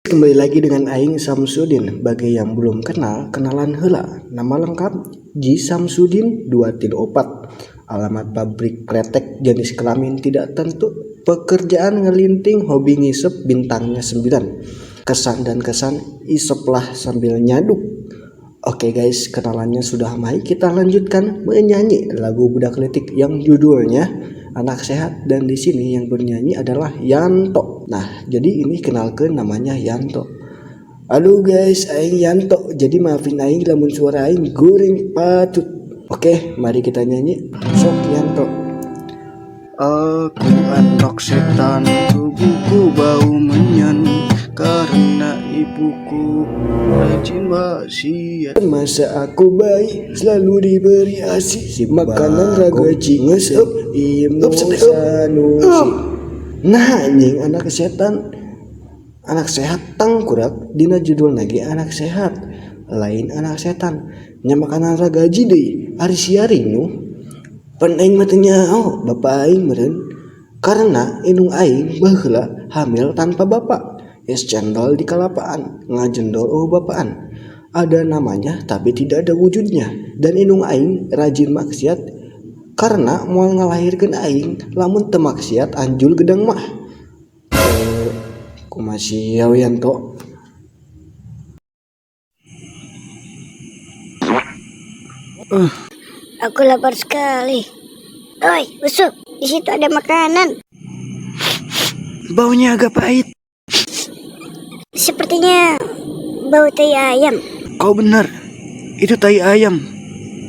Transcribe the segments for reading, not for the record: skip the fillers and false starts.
Kembali lagi dengan Aing Samsudin. Bagi yang belum kenal, kenalan heula. Nama lengkap Ji Samsudin 234. Alamat pabrik kretek, jenis kelamin tidak tentu. Pekerjaan ngelinting, hobi ngisep, bintangnya 9. Kesan dan kesan, iseplah sambil nyaduk. Oke guys, kenalannya sudah, mari kita lanjutkan menyanyi lagu Budak Leutik yang judulnya Anak Sehat, dan di sini yang bernyanyi adalah Yanto. Nah, jadi ini kenalkan namanya Yanto. Aduh guys, aing Yanto. Jadi maafin aing lamun suara aing goreng patut. Oke, mari kita nyanyi. Sok, Yanto. Aku anak setan, tubuhku bau menyan karena ibuku rajin maksiat. Masa aku bayi selalu diberi asi, makanan ragaji ngesep imu sanusi. Nah anjing, anak setan, anak sehat tangkurak. Dina judul lagi anak sehat, lain anak setan nya. Makanan ragaji deui, ari siaring nu pan aing mah teu nyaho bapak aing meureun, karena indung aing baheula hamil tanpa bapak. Es cendol di kalapaan ngajendol, oh bapaan ada namanya tapi tidak ada wujudnya. Dan indung aing rajin maksiat karena moal ngalahirkeun aing lamun teu maksiat anjul gedang mah. Eh, kumaha sia, Yanto? Aku lapar sekali. Oi, Usop, di situ ada makanan. Baunya agak pahit. Sepertinya bau tai ayam. Kau benar, itu tai ayam.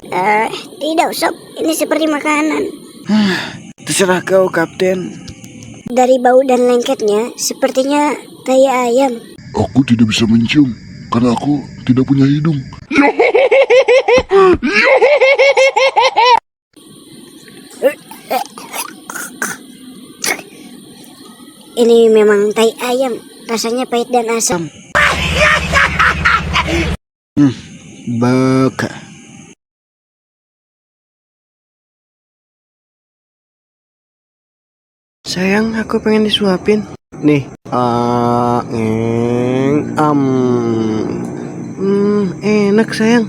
Eh, tidak, Usop. Ini seperti makanan. Terserah kau, Kapten. Dari bau dan lengketnya, sepertinya tai ayam. Aku tidak bisa mencium karena aku tidak punya hidung. Ini memang tai ayam. Rasanya pahit dan asam. Baka. Sayang, aku pengen disuapin. Nih, a, ngeng, am. Enak, sayang.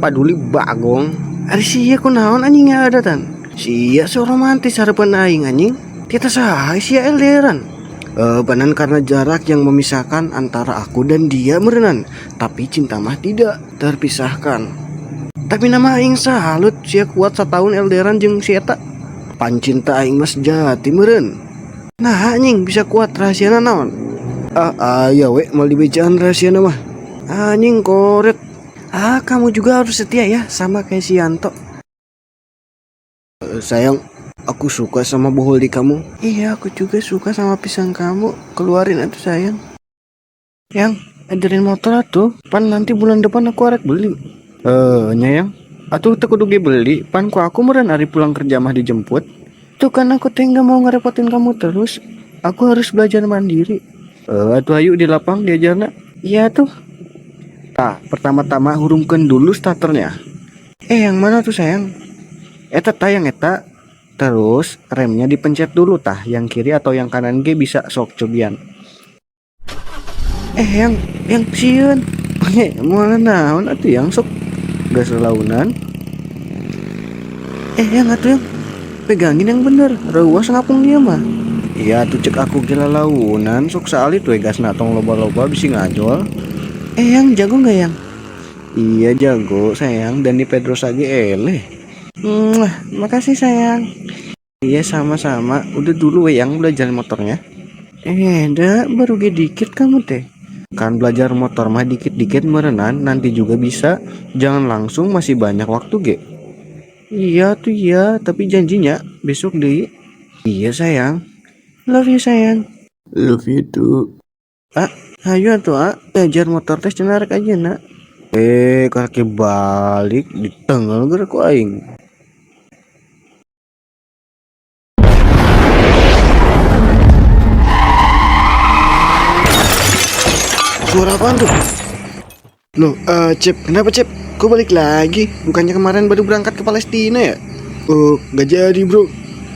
Paduli bagong. Ari sia kunaon anjing ada tan? Sia so romantis hareupeun aing anjing. Kita saha sia elderan? Eh, banan karena jarak yang memisahkan antara aku dan dia meureunan. Tapi cinta mah tidak terpisahkan. Tapi nama aing salut sia kuat setahun elderan jeung si eta. Pan cinta aing mah sejati meureun. Nah anjing bisa kuat, rahasiana naon? Ah, aya we moal dibejaan rahasiana mah. Anjing koret. Ah, kamu juga harus setia ya sama kayak si Yanto. Eh, sayang, aku suka sama buhul di kamu. Iya, aku juga suka sama pisang kamu. Keluarin atuh, sayang. Yang, ajarin motor atuh. Pan nanti bulan depan aku arek beli. Eh, nyayang. Atuh teu kudu ge beli, pan ku aku meureun ari pulang kerja mah dijemput. Tuh kan aku teh nggak mau ngerepotin kamu terus. Aku harus belajar mandiri. Eh, atuh ayo di lapang diajarna. Iya tuh. Tah, pertama-tama hurungkeun dulu starternya. Eh, yang mana tuh, sayang? Eta tah, yang eta. Terus remnya dipencet dulu tah, yang kiri atau yang kanan ge bisa, sok cobian. Eh, yang sieun. Moal naon atuh yang sok gas launan. Eh, yang atuh yang pegangin yang bener, reuas ngapung dia mah. Iya tuh cek aku gila launan, sok saalit we gasna, tong loba-loba bisi ngajol. Eh, yang jago nggak yang? Iya jago sayang, Dani Pedrosa ge eleh. Makasih, sayang. Iya, sama-sama. Udah dulu we yang belajar motornya. Eh, dah baru ge dikit kamu teh. Kan belajar motor mah dikit-dikit meureunan, nanti juga bisa. Jangan langsung, masih banyak waktu ge. Iya tuh iya, tapi janjinya besok deh. Iya sayang. Love you, sayang. Love you too. Ah, ayo atuh ah, belajar motor teh cenah rek aja nak. Eh, kaki balik di tengah geura ku aing. Suara apaan tuh? Loh, Cep, kenapa Cep? Kok balik lagi? Bukannya kemarin baru berangkat ke Palestina ya? Oh, nggak jadi, bro.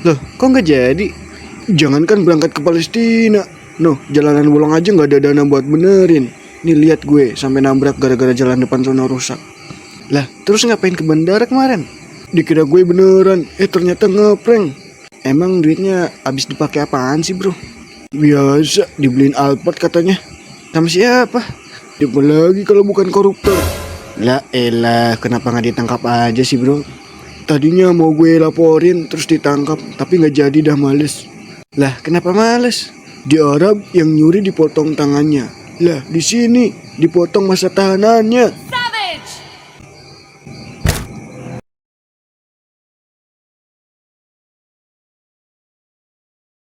Loh, kok nggak jadi? Jangankan berangkat ke Palestina, Noh, jalanan bolong aja nggak ada dana buat benerin. Nih lihat gue sampai nabrak gara-gara jalan depan sono rusak. Lah, terus ngapain ke bandara kemarin? Dikira gue beneran, eh ternyata ngeprank. Emang duitnya habis dipakai apaan sih, bro? Biasa, dibeliin Alphard katanya. Sama siapa? Siapa lagi kalau bukan koruptor? Lah elah, kenapa nggak ditangkap aja sih, bro? Tadinya mau gue laporin terus ditangkap, tapi nggak jadi dah, males. Lah, kenapa males? Di Arab yang nyuri dipotong tangannya. Lah, di sini dipotong masa tahanannya.